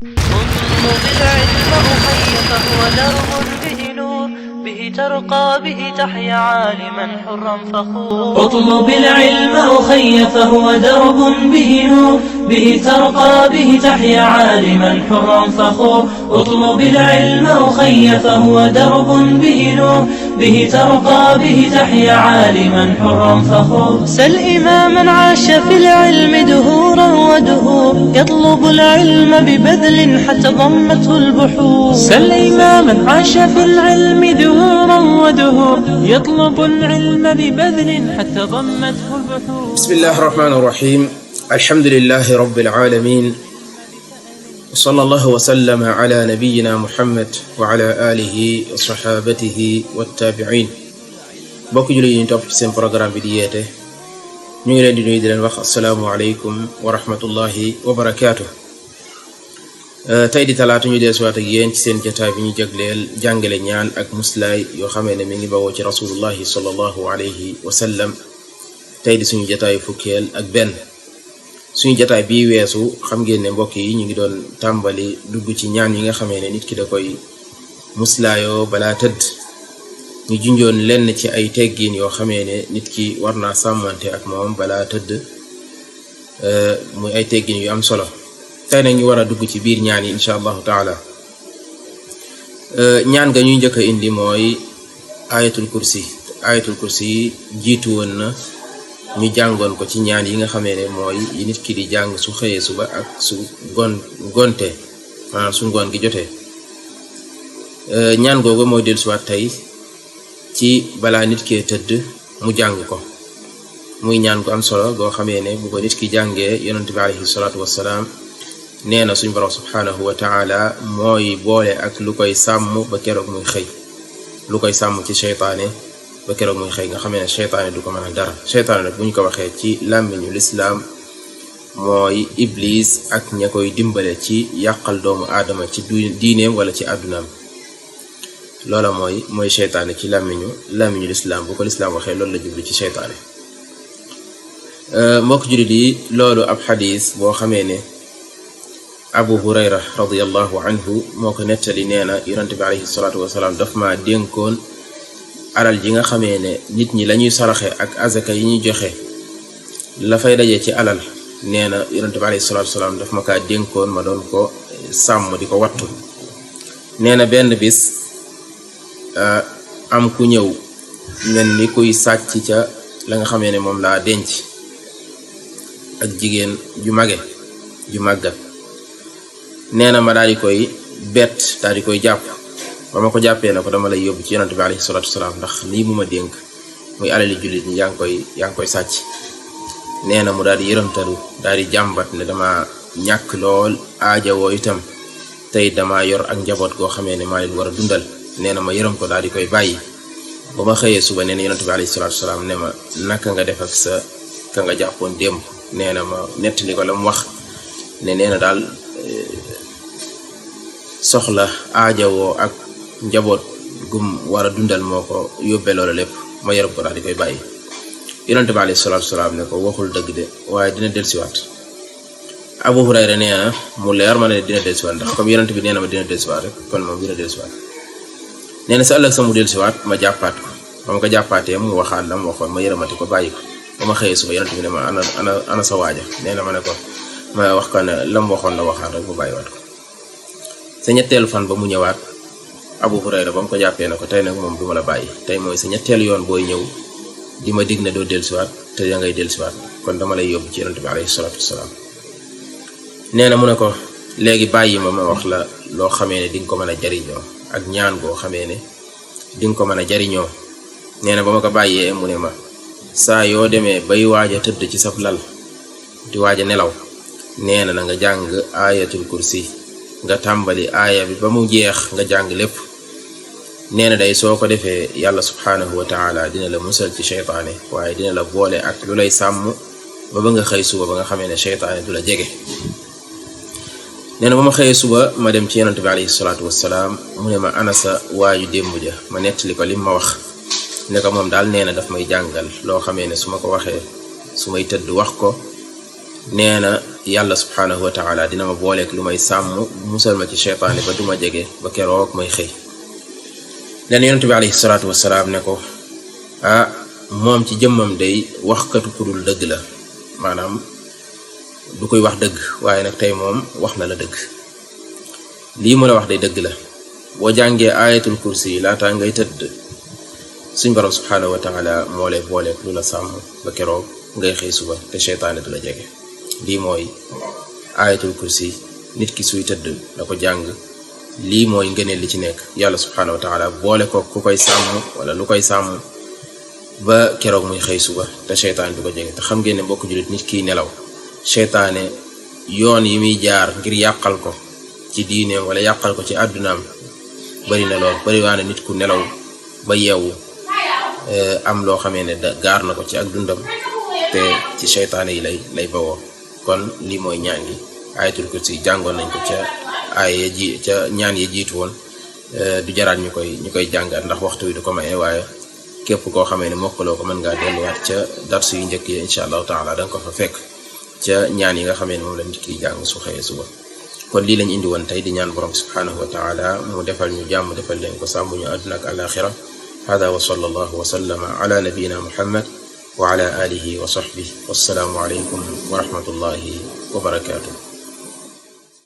اطلب العلم أخي فهو درب به نور، به ترقى به تحيا عالما حرا فخور. اطلب العلم أخي فهو درب به نور، به ترقى به تحيا عالما حرا فخور. اطلب العلم أخي فهو درب به نور، به ترقى به تحيا عالما حرا فخور. سل إماما عاش في العلم دهورا ودهور، يطلب العلم ببذل حتى ضمته البحور. سل إماما عاش في العلم دهورا ودهور، يطلب العلم ببذل حتى ضمته البحور. بسم الله الرحمن الرحيم. الحمد لله رب العالمين، وصلى الله وسلم على نبينا محمد وعلى آله وصحابته والتابعين. bokk julli yi ñu topp ci seen programme bi di yeete ñu ngi leen di nuyu di leen wax assalaamu aleykum wa rahmatullahi wa barakaatu. tey di talaata ñu deesuwaat ak yéen ci seen jotaay bi ñu jagleel jàngale ñaan ak muslaay yoo xamee ne mi ngi bawoo ci rasulullahi sallallahu alayhi wa sallam. tey di suñu jotaay fukkeel ak benn. suñu jotaay bii weesu xam ngeen ne mbokk yi ñu ngi doon tàmbali dugg ci ñaan yi nga xamee ne nit ki da koy muslaayoo balaa tëdd. ñu junjoon lenn ci ay teggiin yoo xamee ne nit ki war naa sàmmante ak moom balaa tëdd, muy ay teggiin yu am solo. tey nag ñu war a dugg ci biir ñaan yi insha allahu taala. ñaan nga ñuy njëkk a indi mooy ayatul kursi. ayatul kursi yi jiitu woon na ñu jàngoon ko ci ñaan yi nga xamee ne mooy yi nit ki di jàng su xëyee suba ak su gonte maanaam su ngoon gi jotee. ñaan googu mooy dellusiwaat tey ci balaa nit kee tëdd mu jàng ko, muy ñaan gu am solo goo xamee ne bu ko nit ki jàngee yonent bi alayhi salaatu wassalaam nee na suñ borom subhaanahu wa taala mooy boole ak lu koy sàmm ba keroog muy xëy, lu koy sàmm ci seytaane ba keroog muy xëy nga xamee ne seytaane du ko mën a dara. seytaane nag bu ñu ko waxee ci làmmiñu lislaam mooy iblis ak ña koy dimbale ci yàqal doomu aadama ci diineem wala ci àddunaam. loola mooy seytaane ci làmmiñu lislaam. bu ko lislaam waxee loolu la jublu ci seytaane. mbokk jullit yi, loolu ab xadis boo xamee ne abu hurayra radiallahu anhu moo ko nettali. nee na yonente bi alayhi salaatu wasalaam daf ma dénkoon alal ji nga xamee ne nit ñi lañuy saraxe ak azaka yi ñuy joxe la fay daje ci alal. nee na yonente bi alayhi salaatu wasalaam daf ma kaa dénkoon ma doon ko sàmm di ko wattu. nee na benn bis am ku ñëw mel ni kuy sàcc ca la nga xamee ne moom laa denc, ak jigéen ju màggat. nee na ma daal di koy bett, daal di koy jàpp. ba ma ko jàppee na ko dama lay yóbbu ci yonante bi alayhi salaatu wasalaam ndax lii mu ma dénk muy alali jullit ñi yaa ngi koy sàcc. nee na mu daal di yërëmtalu, daal di jàmbat ne dama ñàkk lool aajawoo itam tey dama yor ak njaboot goo xamee ne maa leen war a dundal. nee na ma yërëm ko daal di koy bàyyi. ba ma xëyee suba nee na yonent bi alayhi salaatu wasalaam ne ma naka nga def ak sa ka nga jàppoon démb. nee na ma nettali ko la mu wax ne nee na daal soxla aajawoo ak njaboot gum war a dundal moo ko yóbbee loola lépp. ma yërëm ko daal di koy bàyyi. yonent bi alayhi salaatu wasalaam ne ko waxul dëgg de waaye dina dellusiwaat. Abu Hurayra nee na mu leer ma ne dina dellusiwaat ndax comme yonent bi nee na ma dina dellusiwaat rek kon moom dina dellusiwaat. nee na sa ëllëg sa mu dellusiwaat ma jàppaat ko. ba ma ko jàppaatee mu waxaat la mu waxoon ma yërëmati ko bàyyi ko. ba ma xëyee suba yonent bi ne ma ana sa waaja. nee na ma ne ko ma wax ko ne la mu waxoon la waxaat rek mu bàyyiwaat ko. sa ñetteelu fan ba mu ñëwaat Abu Hurayra ba mu ko jàppee na ko tey nag moom du ma la bàyyi, tey mooy sa ñetteelu yoon booy ñëw di ma dig ne doo dellusiwaat te da ngay dellusiwaat, kon dama lay yóbbu ci yonent bi alayhi salaatu wasalaam. nee na mu ne ko léegi bàyyi ma wax la loo xamee ne di nga ko mën a jariñoo ak ñaan goo xamee ne di nga ko mën a jariñoo. nee na ba ma ko bàyyee mu ne ma saa yoo demee bay waaj a tëdd ci sab lal di waaj a nelaw, nee na nga jàng ayatul kursi, nga tàmbali aaya bi ba mu jeex nga jàng lépp. nee na day soo ko defee yàlla subhaanahu wa taala dina la musal ci seytaane, waaye dina la boole ak lu lay sàmm ba nga xëy suba ba nga xamee ne seytaane du la jege. nee na ba ma xëyee suba ma dem ci yonante bi alayhi salaatu wassalaam mu ne ma ana sa waaju démb ja. ma nettali ko lim ma wax ne ko moom daal nee na daf may jàngal loo xamee ne su ma ko waxee su may tëdd wax ko nee na yàlla subhanahu wa taala dina ma booleeg lu may sàmm musal ma ci cheytaane ba duma jege ba keroog may xëy. leen yonent bi alayhi salaatu wasalaam ne ko moom ci jëmmam day waxkatu kudul dëgg la, maanaam du koy wax dëgg, waaye nag tey moom wax na la dëgg. lii mu la wax day dëgg la. boo jàngee ayatul kursi yi laataa ngay tëdd suñ borom subhanahu wa taala moo lay booleeg lu la sàmm ba keroog ngay xëy suba te cheytaane du la jege. lii mooy ayatul kursi. nit ki suy tëdd da ko jàng. lii mooy ngëneel li ci nekk. yàlla subhanahu wa taala boole ko ku koy sàmm wala lu koy sàmm ba keroog muy xëy suba te cheytaane du ko jege. te xam ngeen ne mbokk jullit, nit kiy nelaw cheytaane yoon yi muy jaar ngir yàqal ko ci diineem wala yàqal ko ci àddunaam bari na lool. bari waa ne nit ku nelaw ba yeewu am loo xamee ne gaar na ko ci ak dundam te ci cheytaane yi lay bawoo. kon lii mooy ñaan gi. ayatul kursi jàngoon nañ ko ca ñaan yi jiitu woon. du jaraat ñu koy jàngaat ndax waxtu wi du ko maye, waaye képp koo xamee ne mokkaloo ko mën ngaa delluwaat ca darsu yu njëkk yi incha allahu taala danga ko fa fekk ca ñaan yi nga xamee ne moom la nit ki jàng su xëyee suba. kon lii lañ indi woon tey di ñaan borom subhanahu wa taala mu defal ñu jàmm, defal leen ko sàmm ñu àdduna ak alaxira. hada wa sallallahu wa sallama ala nabiyina muhammad wa ala alihi wa sahbihi. wassalaamu alaykum wa rahmatullahi wa barakatuh.